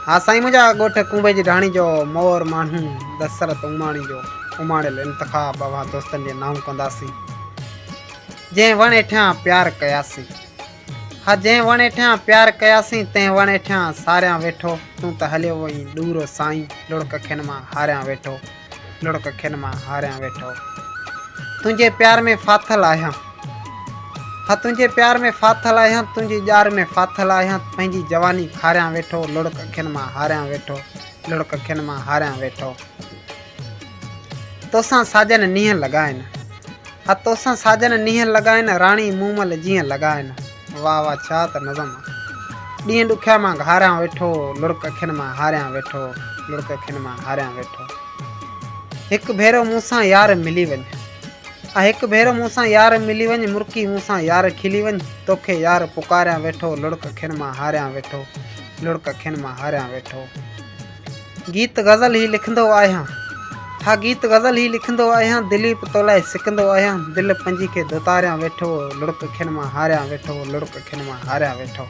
ها سائين منهنجا ڳوٺ ڪونڀي جي ڍاڻي جو مور ماڻهو دسرت اماڻي جو اماڻيل انتخاب اوهان دوستن جي نانء ڪنداسين. جنهن وڻ هيٺيان پيار ڪياسين. ها جنهن وڻ هيٺيان پيار ڪياسين تنهن وڻ هيٺيان ساريان ويٺو تون ته هليو وئين ڏور سائين لڙڪ اکين مان هاريان ويٺو لڙڪ اکين مان هاريان ويٺو تنهنجي پيار ۾ ڦاٿل آهيان ها تنهنجي پيار ۾ ڦاٿل آهيان تنهنجي ڄار ۾ ڦاٿل آهيان پنهنجي جواني کاريان ويٺو لڙڪ اکين مان هاريان ويٺو لڙڪ اکين مان هاريان ويٺو. توسان ساجن نينهن لڳائن. ها توسان ساجن نينهن لڳائن راڻي مومل جيئن لڳائن. واھ واھ ڇا ته نظم آ. ڏينهن ڏکيا مان گهاريان ويٺو لڙڪ اکين مان هاريان ويٺو لڙڪ اکين مان هاريان ويٺو. هڪ ڀيرو مون سان يار ملي وڃ. ها هڪ ڀيرو مون سان يار ملي وڃ مرڪي مون سان يار کلي وڃ توکي يار پڪاريان ويٺو لڙڪ اکين مان هاريان ويٺو لڙڪ اکين مان هاريان ويٺو. گيت غزل هي لکندو آهيان. ها گيت غزل هي لکندو آهيان دليپ تولاء سڪندو آهيان دل پنجي کي ڌوتاريان ويٺو لڙڪ اکين مان هاريان ويٺو لڙڪ اکين مان هاريان ويٺو.